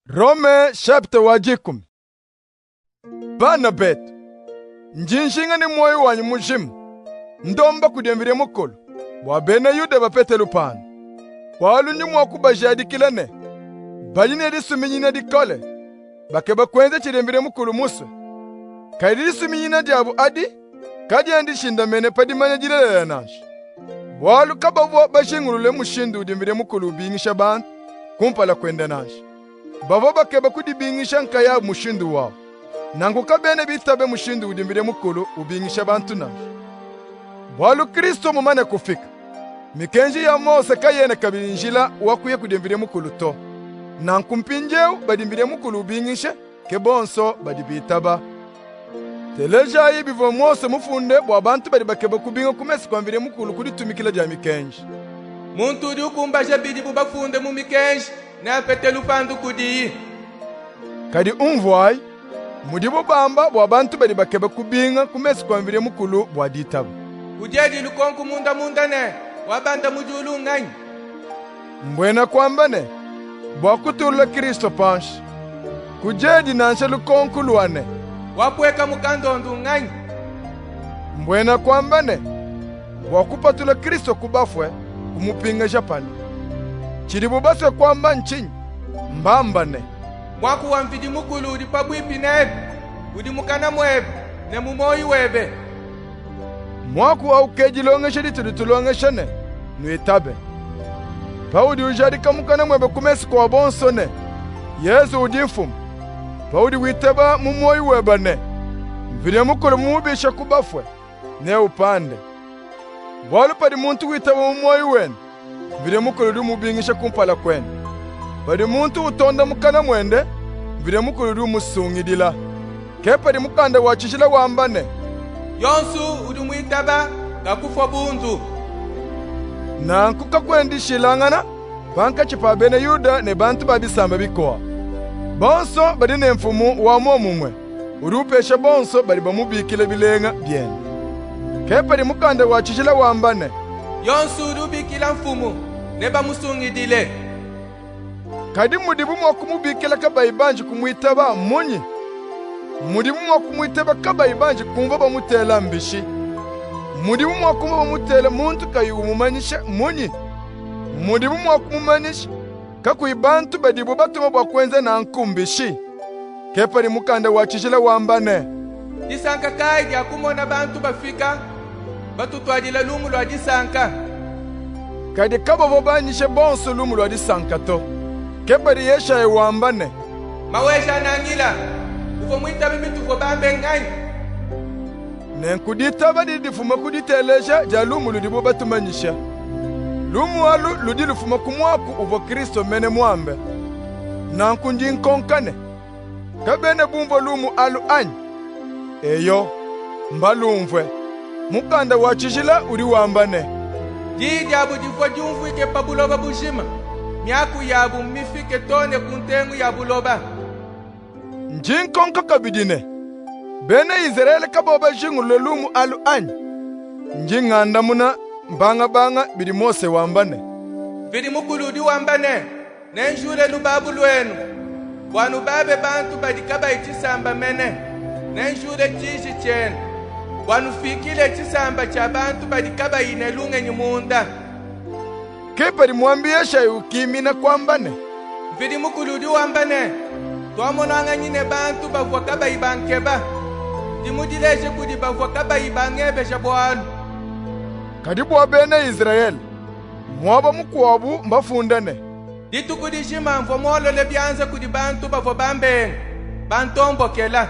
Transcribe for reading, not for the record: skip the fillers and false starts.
Rome chapitre wa dikumi. Bana betu, ndi njinga ne muoyo wanyi mujima ndomba kudi Mvidi Mukulu bua bena Yuda bapete lupandu. Bualu ndi mua kubajadikila ne, badi ne disuminyina dikole, bakeba kuenza tshidi Mvidi Mukulu musue. Kadi disuminyina diabu adi kadiena dishindamene pa dimanya dilelela nansha. Bualu kabavua bajingulule mushindu udi Mvidi Mukulu ubingisha bantu kumpala kuende nansha. Bavua bakeba kudibingisha nkayabu mushindu wabu. Nanku kabena bitabe mushindu udi Mvidi Mukulu ubingisha bantu nansha. Bualu Kristo mumane kufika, mikenji ya Mose kayena kabidi njila wa kuya kudi Mvidi Mukulu to. Nanku mpindieu badi Mvidi Mukulu ubingisha ke bonso badi bitaba. Telejayi bivua Mose mufunde bua bantu badi bakeba kubinga ku mesu kua Mvidi Mukulu ku ditumikila dia mikenji. Muntu udi ukumbaja bidibu bafunde mu mikenji neapete lupandu kudiyi. Kadi umvuayi mudibu bamba bua bantu badi bakeba kubinga ku mesu kua Mvidi Mukulu bua ditaba. Kudiedi lukonku munda munda ne, wabanda mu diulu nnganyi? Mbuena kuamba ne, bua kutulula Kristo panshi. Kudiedi nansha lukonku lua ne, wapueka mu kandondu nnganyi? Mbuena kuamba ne, bua kupatula Kristo ku bafue, kumupingaja panu. Tshidibu basue kuamba ntshinyi? Mbamba ne, muaku wa Mvidi Mukulu udi pabuipi nebe, udi mukana muebe ne mu muoyi webe. Muaku au ke dilongesha ditudi tulongesha ne, nuitabe. Paudi ujadika mukana muebe ku mesu kua bonso ne, Yezu udi Mfumu, paudi witaba mu muoyi webe ne, Mvidi Mukulu mmumubishe ku bafue, neupande. Bualu padi muntu witaba mu muoyi wende, Mvidi Mukulu udi umubingisha kumpala kuende. Padi muntu utonda mukana muende, Mvidi Mukulu udi umusungidila. Ke padi mukanda wa tshijila wamba ne, Yonsu udi umuitaba kakufua bundu. Nanku kakuena dishilangana pankatshi pa bena Yuda ne bantu ba bisamba bikuabu. Bonso badi ne mfumu wa muomumue udi upesha bonso badi bamubikila bilenga biende. Ke padi mukanda wa tshijila wamba ne, Yonsu udi ubikila mfumu nebamusungidile. Kadi mudibu mua kumubikila kabayi banji kumuitaba mmunyi? Mudibu mua kumuitaba kabayi banji kumvua bamutela mbishi? Mudibu mua kumvua bamutela muntu kayi umumanyisha mmunyi? Mudibu mua kumumanyisha kakuyi bantu badibu batuma bua kuenza nanku mbishi? Ke padi mukanda wa tshijila wamba ne, Disanka kayi dia kumona bantu bafika batutuadila lumu lua disanka? Kadi kabavua banyishe bonso lumu lua disanka to. Ke padi Yeshaya wamba ne, Maweja-Nangila, uvua muitabe bituvua bambe nnganyi? Nenku ditaba didi difuma ku diteleja dia lumu ludibu batumanyisha. Lumu alu ludi lufuma ku muaku uvua Kristo mene muambe. Nanku ndi nkonka ne, kabena bumvua lumu alu anyi? Eyo, mbalumvue. Mukanda wa tshijila udi wamba ne, Diyi diabu divua diumvuike pa buloba bujima, miaku yabu mmifike too ne ku ntengu ya buloba. Ndi nkonka kabidi ne, bena Izrayele kabavua bajingulule lumu alu anyi? Ndi ngandamuna bangabanga bidi Mose wamba ne, Mvidi Mukulu udi wamba ne, Nenjule lubabu luenu, bua nubabe bantu badi kabayi tshisamba mene. Nenjule tshiji tshienu, bua nufikile tshisamba tshia bantu badi kabayi ne lungenyi munda. Ke padi muambi Yeshayi ukimina kuamba ne, Mvidi Mukulu udi wamba ne, Tuamonanganyi ne bantu bavua kabayi bankeba. Ndi mudileje kudi bavua kabayi bangebeja bualu. Kadi bua bena Izrayele, muaba mukuabu mbafunde ne, Dituku dijima mvua muolole bianza kudi bantu bavua bambenga, bantombokela.